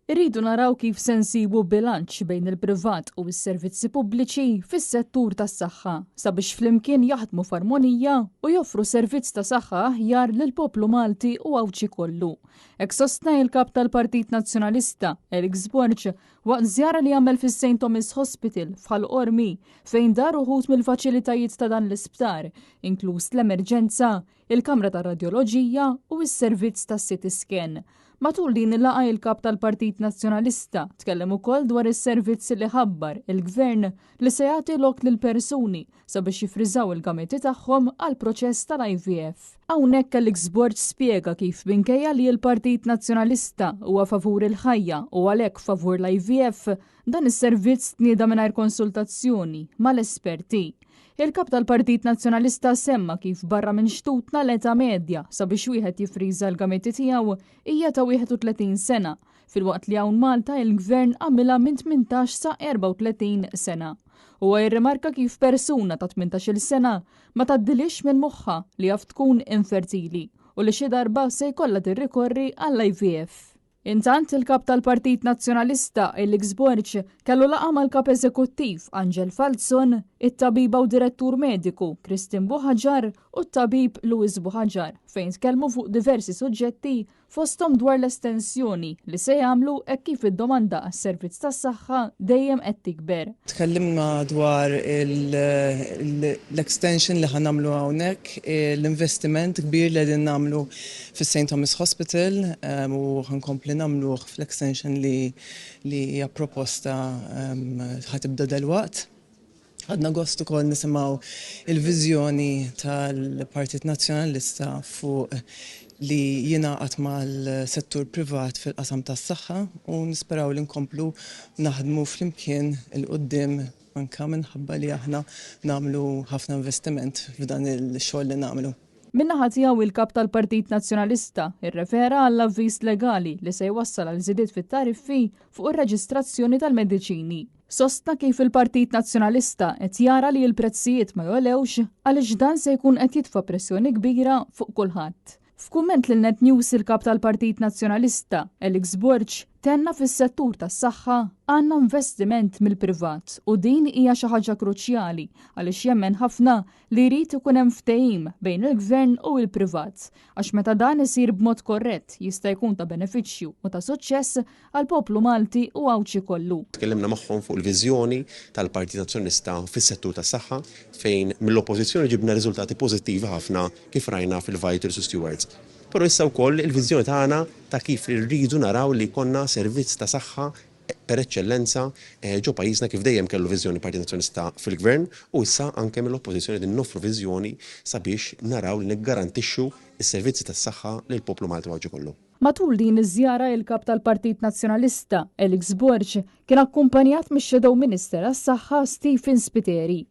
Irridu naraw kif se nsibu bilanċ bejn il-privat u s-servizzi pubbliċi fis-settur tas-saħħa sabiex flimkien jaħdmu f'armonija u joffru servizz ta' saħħa aħjar lill-poplu Malti u Għawdxi kollu. Hekk sostna il-Kap tal-Partit Nazzjonalista, Alex Borg, waqt żjara li għamel fis-St Thomas Hospital f'Ħal Qormi fejn dar uħud mill-faċilitajiet ta' dan l-isptar, inkluż l-emerġenza, il-kamra tar-radjoloġija u s-servizz tas-CT scan. Matul din il-laqgħa il-Kap tal-Partit Nazzjonalista tkellem ukoll dwar is-servizz li ħabbar il-Gvern li se jagħti lok lil persuni sabiex jiffriżaw il-gameti tagħhom għall-proċess tal-IVF. Hawnhekk Alex Borg spjega kif minkejja li l-Partit Nazzjonalista huwa favur il-ħajja u għalhekk favur l-IVF, dan is-servizz tnieda mingħajr konsultazzjoni mal-esperti. Il-Kap tal-Partit Nazzjonalista semma kif barra minn xtutna l-età medja sabiex wieħed jiffriża l-gameti tiegħu hija ta' 31 sena, filwaqt li hawn Malta il-Gvern għamilha minn 18 sa 34 sena. Huwa jirrimarka kif persuna ta' 18-il sena ma tgħaddilhiex minn moħħha li jaf tkun infertili u li xi darba se jkollha tirrikorri għall-IVF. Intant, il-Kap tal-Partit Nazzjonalista, Alex Borg, kellu laqgħa mal-Kap Eżekuttiv Angel Falzon, it-tabiba u direttur mediku Christine Buhagiar u t-tabib Louis Buhagiar fejn tkellmu fuq diversi suġġetti fosthom dwar l-estensjoni li se jagħmlu hekk kif id-domanda għas-servizz tas-saħħa dejjem qed tikber. Tkellimna dwar l-extension li ħa nagħmlu hawnhekk, l-investiment kbir li qegħdin nagħmlu fis-St Thomas Hospital u ħa nkompli nagħmluh fl-extension li li hija proposta ħa tibda dalwaqt. Ħadna gost ukoll nisimgħu il-viżjoni tal-Partit Nazzjonalista fuq li jingħaqad mal-settur privat fil-qasam tas-saħħa u nisperaw li nkomplu naħdmu flimkien 'il quddiem anke minħabba li aħna nagħmlu ħafna investiment f'dan il-xogħol li nagħmlu. Min-naħa tiegħu il-Kap tal-Partit Nazzjonalista rrefera għall-avviż legali li se jwassal għal żidiet fit-tariffi fuq ir-reġistrazzjoni tal-mediċini. Sostna kif il-Partit Nazzjonalista qed jara li l-prezzijiet ma jogħlewx għaliex dan se jkun qed jitfa' pressjoni kbira fuq kulħadd. F'kumment lil Net News il-Kap tal-Partit Nazzjonalista, Alex Borg, tenna fis-settur tas-saħħa għandna investiment mill-privat u din hija xi ħaġa kruċjali għaliex jemmen ħafna li jrid ikun hemm ftehim bejn il-Gvern u l-privat għax meta dan isir b'mod korrett jista' jkun ta' benefiċċju u ta' suċċess għall-poplu Malti u Għawdxi kollu. Tkellimna magħhom fuq il-viżjoni tal-Partit Nazzjonalista fis-settur tas-saħħa fejn mill-Oppożizzjoni ġibna riżultati pożittivi ħafna kif rajna fil-Vitals u Stewards. Però issa wkoll il-viżjoni tagħna ta' kif irridu naraw li jkollna servizz ta' saħħa per eċċellenza ġo pajjiżna kif dejjem kellu viżjoni l-Partit Nazzjonalista fil-Gvern u issa anke mill-Oppożizzjoni qegħdin noffru viżjoni sabiex naraw li niggarantixxu s-servizzi tas-saħħa lill-poplu Malti u Għawdxi kollu. Matul din iż-żjara il-Kap tal-Partit Nazzjonalista, Alex Borg, kien akkumpanjat mix-Shadow Minister għas-Saħħa Stephen Spiteri.